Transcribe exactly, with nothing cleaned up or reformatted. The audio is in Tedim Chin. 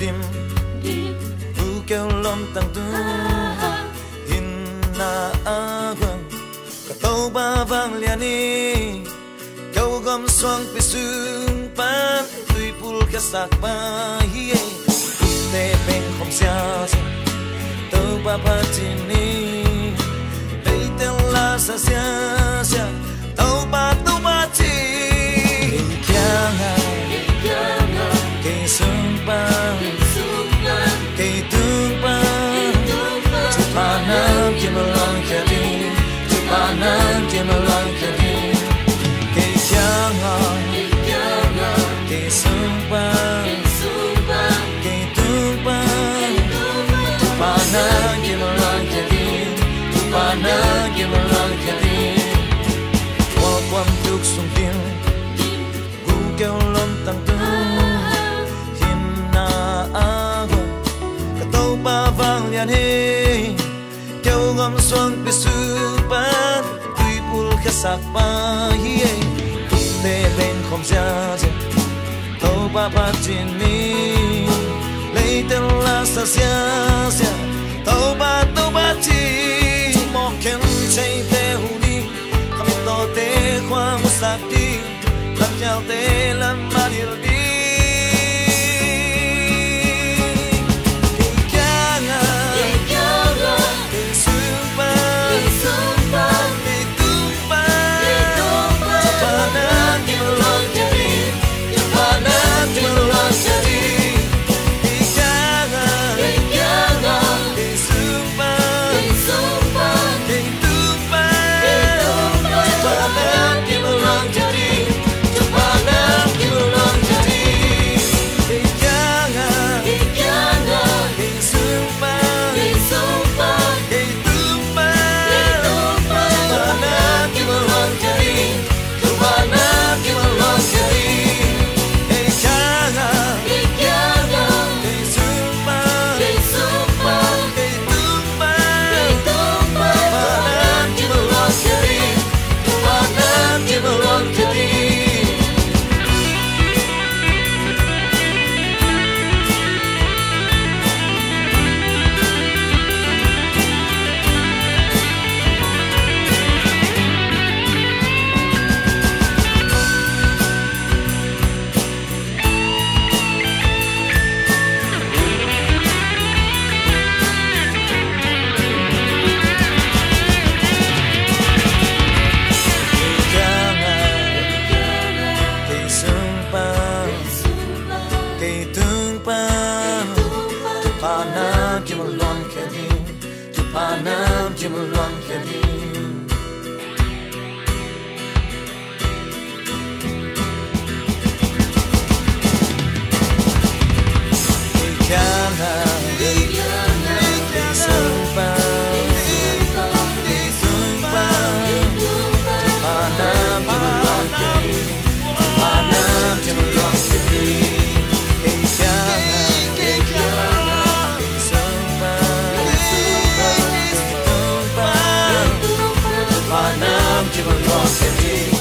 Dim, dim, bu keu lom tang tung, hinna a guang, ka Topa vanglian in keu gam suangpi sung pan tuipul khiasak pa hi e. Tuite beng khawm siasia, Topa phat in leite la sa siasia, Topa, Topa ci. Kei kiangah, kei sung pan, kei tung pan, Topa nang kimu lawngkhia ding, Topa nang kimu lawngkhia ding. Kei kiangah, kei sung pan, kei tung pan, Topa nang kimu lawngkhia ding, Topa nang kimu lawngkhia ding. Kua kuam tuk sung kin, gu keu lom tang tung, hinna a guang, ka Topa vanglian hi. Keu gam suangpi sung pan tuipul khiasak pa hi e. Tuite beng khawm siasia, Topa phat in leite la sa siasia, Topa, Topa ci. Mawk khen cheite hun in, khamitawte khua musak ding, lamkhialte lam manil ding. Kei kiangah, kei sung pan, kei tung pan, Topa nang kimu lawngkhia ding, Topa nang kimu lawngkhia ding. Kei kiangah, kei sung pan, kei tung pan, Topa nang kimu lawngkhia ding, Topa nang kimu lawngkhia ding. Kei kiangah, kei sung pan, kei tung pan, Topa nang kimu lawngkhia ding, Topa nang kimu lawngkhia ding. Kei kiangah, kei sung pan, kei tung pan, Topa nang kimu lawngkhia ding, Topa nang kimu lawngkhia ding. Kei kiangah, kei sung pan, kei tung pan, Topa nang kimu lawngkhia ding, Topa nang kimu lawngkhia ding.